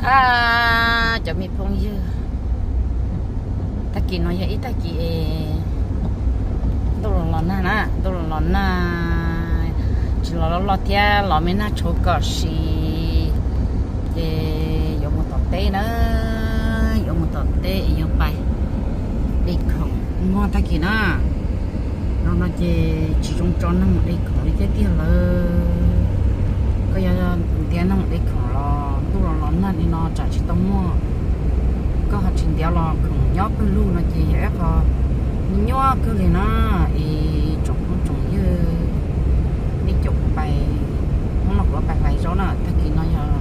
A, cov me phooj ywg, tag kis no yog ib tag kis ntuj los los nag na, ntuj los los nag, tsis los loj loj thiab, los me nag tshuav kom si, ces yuav mus tom teb na, yuav mus tom teb es yuav pais de khoom muag tag kis na. No no ces tsis zoo tso neeg de khoom li thiab tiag lawm. Koj yog ntiav neeg de khoom los ntuj los los nag li no tsam tsis tau muag. Koj ho tsis ntiav los khoom nyob pawg lug no ces yog ib qho nyuaj kawg li na. Es tsoom phooj tsoom ywg, nej caum kuv pais, hnub no kuv yuav pais hlais zaub na, tag kis no yog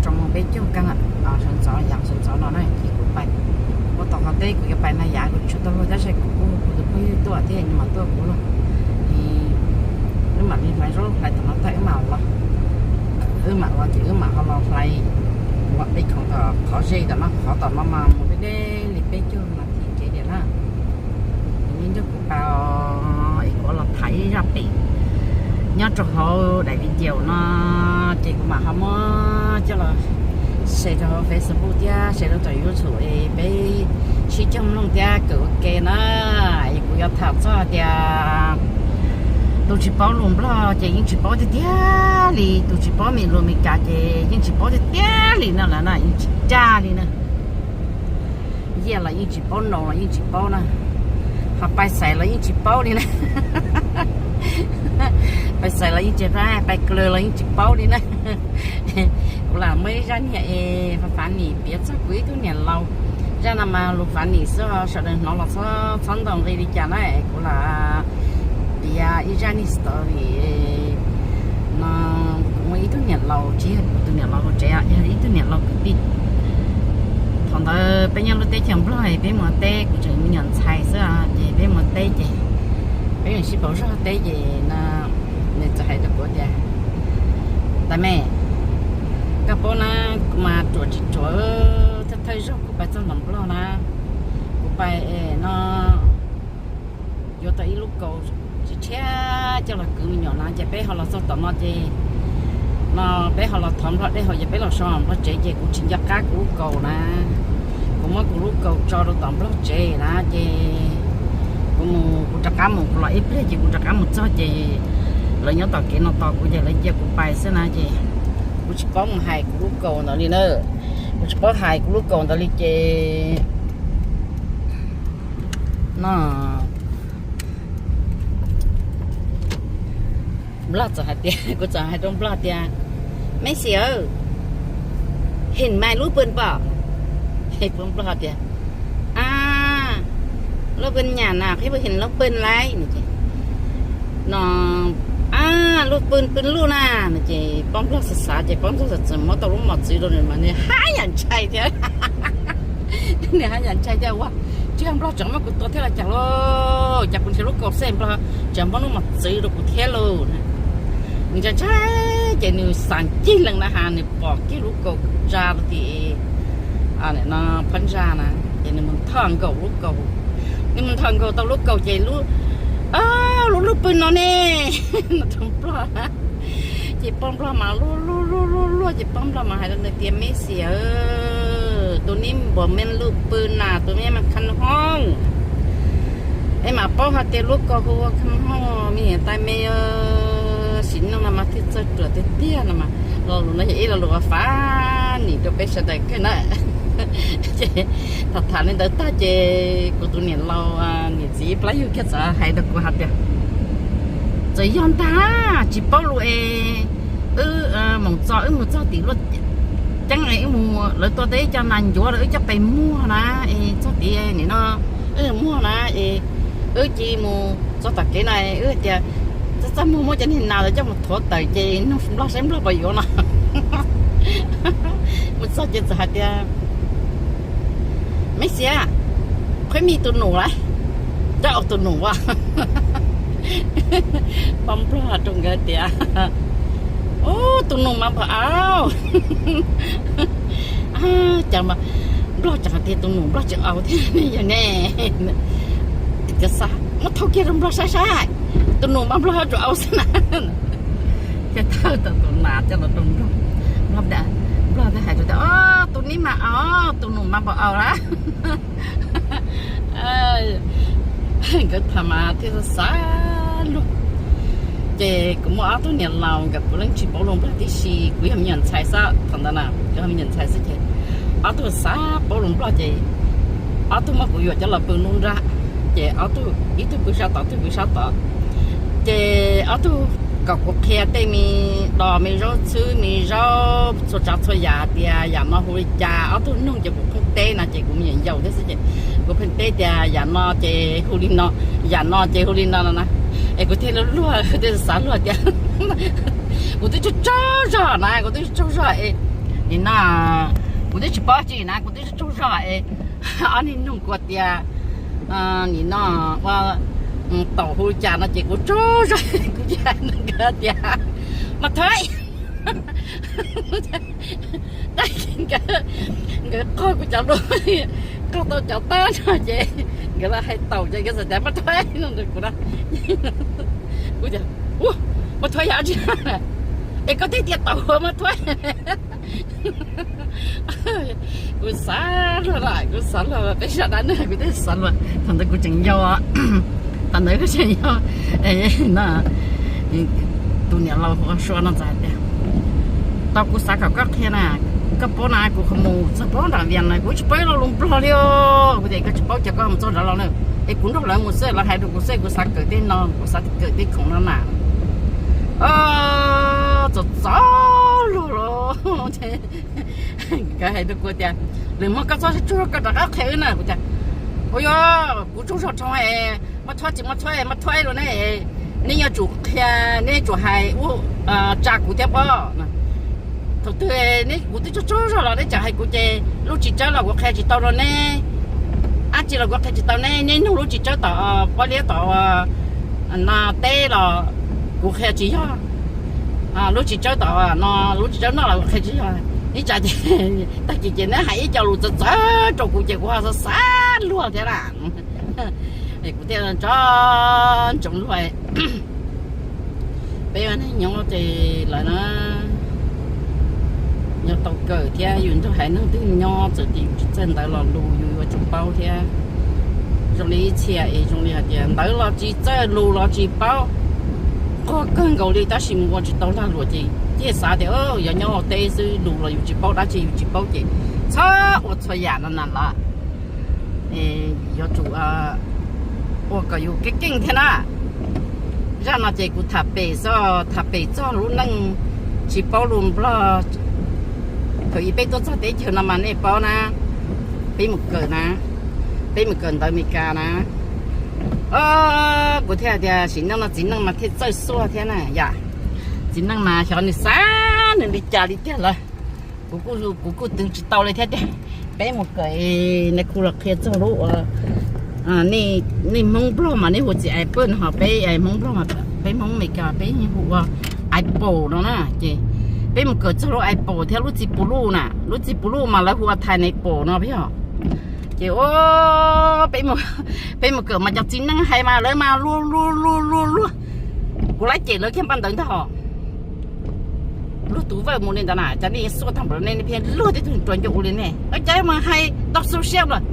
tso moo peb caug kag, sawv ntxov yam sawv ntxov no na ces kuv pais. Ua tom qhov teb kuv yuav pais na yav kuv tshuav tau luag tab sis kuv kuj hu kuv tus phooj ywg tuaj thiab nws mam tuaj kuv los. Wb mam li hlais zaub hlais tom no tag wb mam los, wb mam los ces wb mam ho los hlais, ua de khoom tom qhov ze tom no, qhov tom no mas mus deb deb li peb caug nas this tsev tiag na. Nyob nrog kuv pais es kuv los tham ib zaj pem nyob rau hauv daim video no, ces kuv mam ho muab coj los share rau hauv Facebook thiab share rau tom YouTube es peb sib cog mloog thiab kawm ua ke na. Es kuv yuav tham txog tias tus tsis paub lus Nplog ces yeej tsis paub tiag tiag li, tus tsis paub me lus Meskas ces yeej tsis paub tiag tiag li no lawm na, yeej tsis caj li na. Yiaj los yeej tsis paub, nraus los yeej tsis paub na, ho pais xaiv los yeej tsis paub li na. Pais xaiv los yeej tsis paub, pais klws los yeej tsis paub li na. Kuv lam muaj ib zaj niag es funny piav txog kuv ib tug niam laus. Zaj no mas lus funny xwb, sawv daws hnov los txhob ntaus nqi li cas na. Kuv lam piav ib zaj niag story no. Kuv muaj ib tug niam laus, tsis yog kuv tus niam laus hauv tsev, yog ib tug niam laus kwv tij. Thaum ntawd peb nyob lub teb chaws Nplog, peb mus teb, kuv tseem me nyuam ntxhais xwb, ces peb mus teb ces peb yeej sib pauv zog teb ces nws txawm hais rau kuv tias, Tais me, koj paub na, kuv mas ruam tsis ruam, thawj thawj zaug kuv pais txog nram Nplog na, kuv pais no yuav tau ib lub kaus tsis tshiab coj los kwv me nyuam na, ces peb ho los txog tom no ces no peb ho los thov Nplog dej haus ces peb los so Nplog tsev ces kuv tsis nco qab kuv lub kaus na. Kuv muab kuv lub kaus tso rau tom Nplog tsev na ces kuv mus, kuv rov qab mus, kuv los ib pliag ces kuv rov qab mus txog ces lawv nyob tom kev no tos kuv ces lawv cia kuv pais xwb na ces kuv tsis paub mus hais kuv lub kaus ntawd li na. Kuv tsis paub hais kuv lub kaus ntawd li ces no Nplog txawm hais tias, kuv txawm hais rau Nplog tias, Messi, hình mai lub pwj pom? Poj Nplog tias, A, lub pwj nyam na, qhib pwj hình lub pwj laiv no. A, lub pwj pwj luj na no ces Poj Nplog xav xav ces Poj Nplog txawm muab tau lub mos txwv rau nws mas nws haj yam ntshai thiab. Nws haj yam ntshai thiab ua, tsis yog Nplog tseem muab kuv tua thiab los cas lauj, cas kuv nrhiav lub kaus xwb Nplog tseem muab lub mos txwv rau kuv thiab lauj. Nws ntshai ntshai ces nws xav ncig lees na has nws pom kiag lub kaus tsa rau tim no phab ntsa na, ces nws mus nthos nkaus lub kaus. Nws mus nthos nkaus tau lub kaus ces lub, lub lub pwj no ne, no rau Nplog. Ces Poj Nplog mas luag luag luag luag luag ces Poj Nplog mas hais rau nws tias, Messi, tus neb npam me lub pwj na, tus neb mas khab hoob. Es mam paub hais tias lub kaus hu ua khab hoob, me nyuam tais me, sim neej no mas thiaj txawj ruam tiag tiag no mas. Lo lus no yog ib lo lus uas funny rau peb sawv daws kawg na. Ces tham tham li ntawd tag ces kuv tus niam laus niam txiv plab yug kiag txawm hais rau kuv hais tias, Txawm yog ntag, tsis paub lus es wb mus txog, wb mus txog tim luaj ceeb es wb mus, lawv tua tau ib co nas ncuav rau wb coj pes muag na, es txog tid nim no wb muag na, es wb cia mus txog tom kev na, wb tias txaj txaj muag muab cov niag nas ntawd coj mus thuav tawm ces nug Nplog saib Nplog puas yuav no. Mus txog ces txawm hais tias, Messi, qhib me tus num laiv, coj tus num as. Poj Nplog rau nkawd tias, Ub, tus num mas npam au. Cas Nplog tseem hais tias tus num Nplog tsis au thiab ne yog ne. Cov xav muab thauj kiag rau Nplog saib saib, tus num mas Nplog yuav tsum au xwb na. Ces thawj tau tus nas coj los rau Nplog, Nplog thiaj hais rau tias, Ob, tus nib mas au, tus nus mas npaum au lawm. Nkawd tham mas thiaj xav luag. Ces kuv muaj ob tug niam laus, nkawd puav leej tsis paub lus Nplog tib si, kuv yog me nyuam ntxhais xwb thaum ntawd na, kuv yog me nyuam ntxhais xwb ces ob tug xav paub lus Nplog ces ob tug muab kuv yuam coj los pw nruab nrab, ces ob tug, ib tug pw sab tod, ib tug pw sab tod. Ces ob tug kom kuv qhia tej me dos me zaub txhwb me zaub txhua tsav txhua yam tias yam no hu li cas, ob tug nug ces kuv pheej teb no ces kuv me nyuam yaus thiab xwb ces kuv pheej teb tias yam no ces hu li no, yam no ces hu li no no na. Es kuv thiaj li luag, kuv thiaj xav luag tias kuv twb tsaug tsaug zog na, kuv twb tsaug tsaug zog es nim no kuv twb tsis paub tsi na, kuv twb tsaug tsaug zog es ob niag nug kuv tias nim no ua taum hu li cas no ces kuv tsaug zog, kuv thiaj hais rau nkawd tias Mos Thuaib. Tag kis nkawd, nkawd qog kuv cov lus, qog tau cov tab no ces nkawd los hais taum ces nkawd txawm tias Mos Thuaib no rau kuv na. Kuv tias, Ua, Mos Thuaib yog dab tsi? Es koj twb tias taum ua Mos Thuaib. Kuv xav luag lawm, kuv xav luag lawm, peb zaj dab neeg kuv twb xav luag. Thaum ntawd kuv tseem yau, thaum ntawd kuv tseem yau no. Tus niam laus hu ua Sua no txawm hais tias, Tau kuv xav kom koj qhia na, koj paub na, kuv qhov mus txog pab nram Vias na kuv tsis paub ib lo lus Nplog li os. Kuv tias, Koj tsis paub ces koj mus txog nrad los na, es kuv nrog lawv mus xwb, lawv hais rau kuv xwb, kuv xav kawm tej no, kuv xav kawm tej khoom no na. Txom txom luag los nkawd hais rau kuv tias, Lwm hmo koj txhob tsaug zog, koj rov qab qhia wb na. Kuv tias, Ua yog kuv tsaug zog rau Mos Thuaib tsis Mos Thuaib, Mos Thuaib los ne, neb yuav tsum qhia, neb yuav tsum hais ua tsa kuv thiab pob. Thaum twg kuv twb tsaug tsaug zog los neb tseem hais kuv ces lub tsis tsawb los kuv qhia tsis tau rau neb, dab tsi los kuv qhia tsis tau neb. Neb nug lub tsis tsawb tom pob liab tom no teb los kuv qhia tsis yog, lub tsis tsawb tom no, lub tsis tsawb noj los kuv qhia tsis yog. Ib tsam ces tag kis ces neb hais ib co lus txawv txawv rau kuv ces kuv ho xav xav luag thiab na. Kuv thiaj tso ntsoov luag. Peb ua neeg nyob ces lawv na nyob tau kawm thiab yus nrog haiv neeg twg nyob txawm tias yus tsis txawj ntawv los lus yus yuav tsum paub thiab. Zoo li ib txhia es zoo li hais tias ntawv los tsis txawj lus los tsis paub, nquag kawg nkaus li tab sis mus ua tsis tau lag luam ces thiaj xav tias yog nyob ua teb xwb lus los yus tsis paub dab tsi yus tsis paub ces txhob ua txhua yam no na los yuav tsum ua kom yus keej keej thiab na. Zaj no ces kuv tham pem xwb, tham pem txog lub neej tsis paub lus Nplog. Thaum ub peb tuaj txog teb chaws no mas nej paub na, peb mus kawm na, peb mus kawm ntawv Amelikas na. Kuv thiaj hais tias sim neej no txiv neej mas thiaj txawj xuaj thiab na yom. Txiv neej mas xyov nws xav nws li cas li tiag lawm. Kuv kuj twv tsis tau li thiab tiag. Peb mus kawm, nws kuj los qhia txog lub ua, nej Hmoob Nplog mas nej hu txiv apple no ho peb Hmoob Nplog, peb Hmoob Amelikas peb hu ua apple no na. Ces peb mus kawm txog lub apple thiab lub txiv puv luj na, lub txiv puv luj mas lawv hu ua pineapple no peb yog. Ces peb mus kawm mas cov txiv neej hais mas lawv mas luag luag luag luag luag. Kuv laib cem lawv kiag npaj ntawd ntag hos. Luag tus vawj mus li ntawd na, cas nej xuaj tag npaum nej, nej pheej luag tib tug ruas ncauj ua li nej, cas mas hais tau xu siab los.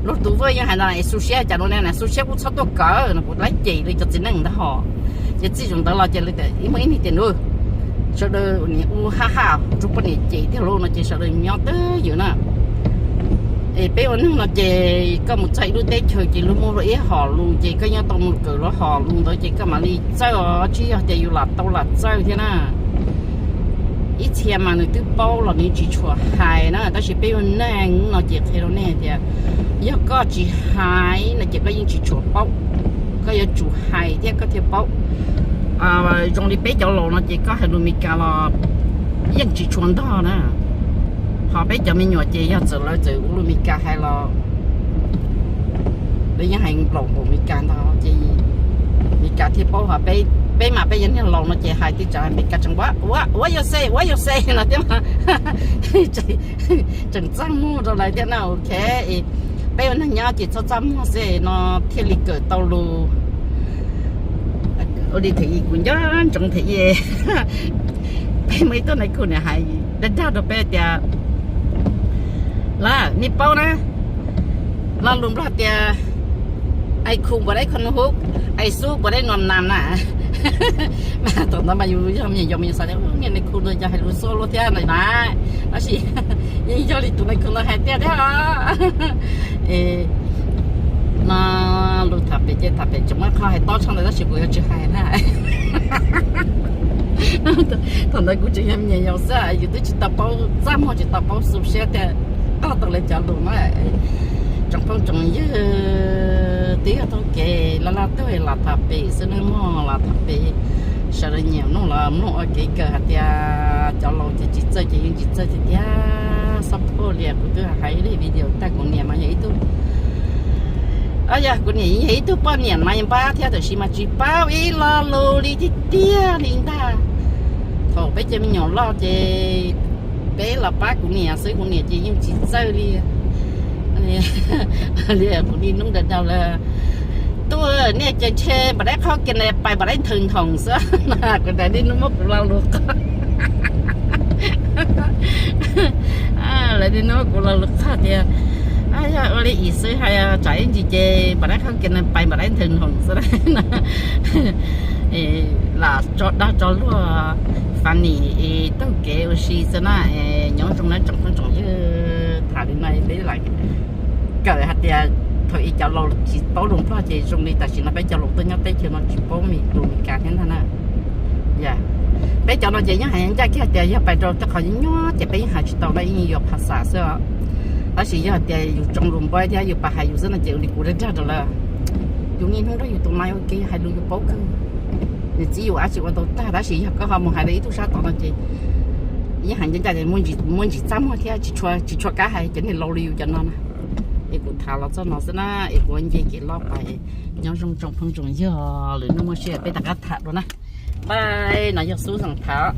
Luag tus vawj yeej hais no, xu siab cas no ne, xu siab kuj txhob tuaj kawm no, kuv laib cem li cov txiv neej ntawd hos. Ces txij zaum ntawd los ces muaj ib niag tias nws sawv daws niam ua ha ha rau poj niam cem tiag lauj no ces sawv daws nyob twj ywm na. Es peb ua neeg no ces koj mus txog ib lub teb chaws ces luag muaj luag ib hom lus ces koj nyob tau mus kawm luag hom lus ntawd ces koj mam li txawj os, tsis yog tias yus lam tau lam txawj thiab na. Ib txhia mas nws twb paub los nws tsis tshua hais na, tab sis peb ua neeg no ces qhia rau nej tias yog koj tsis hais no ces koj yeej tsis tshua paub. Koj yuav tsum hais thiab koj thiaj paub. Zoo li peb cov laus no ces koj hais lus Meskas los yeej tsis tshua ntog na. Ho peb cov me nyuam ces yog txawm lawv txawm ua lus Meskas hais los lawv yeej hais nplaum npaum Meskas ntag ces Meskas thiaj paub. Ho peb mas peb yog niag laus no ces hais tej tsam Meskas tseem ua ua ua yuav xej ua yuav xej no thiab mas tseem txaj muag rau lawv thiab na. Ok, peb ua neeg nyob ces txhob txaj muag xwb no thiaj li kawm tau lus. Ua li thaum ub kuv nco ntsoov thaum ub Muaj ib tug nais khu nws hais dag dag rau peb tias, lawm nej paub na, lo lus Nplog tias, ai khu npaum dab khu hub, ai xub npaum dab nuam nam na. Mas thaum ntawd mas yus yog me nyuam yaus mas yus xav tias niag nais khu ntawd yog hais lus xua luaj thiab na, tab sis yeej yog li tus nais khu ntawd hais tiag thiab. No, lus tham pem ces tham pem tseem muaj qhov hais tob tshaj ntawd tab sis kuv yuav tsis hais na. Thaum ntawd kuv tseem yog me nyuam yaus xwb, yus twb tsis tau paub txaj muag, tsis tau paub xu siab tias qog tau lawv cov lus na. Tsoom phooj tsoom ywg, twb yog taug kev laj laj tuaj los tham pem xwb nawb mog, los tham pem. Sawv daws nyiam mloog los mloog ua kev kawm hais tias cov laus ces tsis txawj ces yeej tsis txawj tiag tiag. Xob phoj li kuv twb hais ib daim video tag, kuv niam mas yog ib tug, yog kuv niam yog ib tug poj niam mas npab thiab tab sis mas tsis paub ib lo lus li tiag tiag li ntag. Thaum peb cov me nyuam loj ces peb los pab kuv niam xwb, kuv niam ces yeej tsis txawj li. Li kuv niaj hnub dag dag lawm, tuaj niaj ces ntshe npam dab qhob kiag na pais npam dab nthawv nthoom xwb no. Kuv niaj hnub muab kuv lo lus qhov, lawv niaj hnub muab kuv lo lus qhov tias, yog ua li ib xwb hais tsam ib ntsis ces npam dab qhob kiag na pais npam dab nthawv nthoom xwb no. Los tso dag tso luag, funny es taug kev ua si xwb na. Nyob zoo na tsoom phooj tsoom ywg, tham li no peb lam kawm hais tias thaum ub cov laus tsis paub lus Nplog ces zoo li tam sim no peb cov laus tuaj nyob teb chaws no tsis paub Mes Kas thiab ntag na. Peb cov no ces yeej hais ncaj kiag tias yog pais rau tej qhov nyob ces peb yeej hais tsis tau na, yeej yuav phas xas xwb os. Tab sis yog tias yus tsoo lus npaib thiab yus pab hais yus xwb no ces ua li kuv dag dag rau lawm, yus niaj hnub nrog yus tus nais ua ke hais lus yus paub kawg. Nws txib yus dab tsi ua tau tag, tab sis yog koj ho mus hais rau ib tug sab tod no ces yeej hais ncaj ncaj, muaj ntsis txaj muag thiab tsis tshua kab hais cov niag laus li yus cov no na. Es kuv tham los txog no xwb na, es kuv nce kev los pais. Nyob zoo tsoom phooj tsoom ywg, lwm hnub muaj sij hawm peb rov qab tham dua na. Bye, no yog Xub Xeem tham.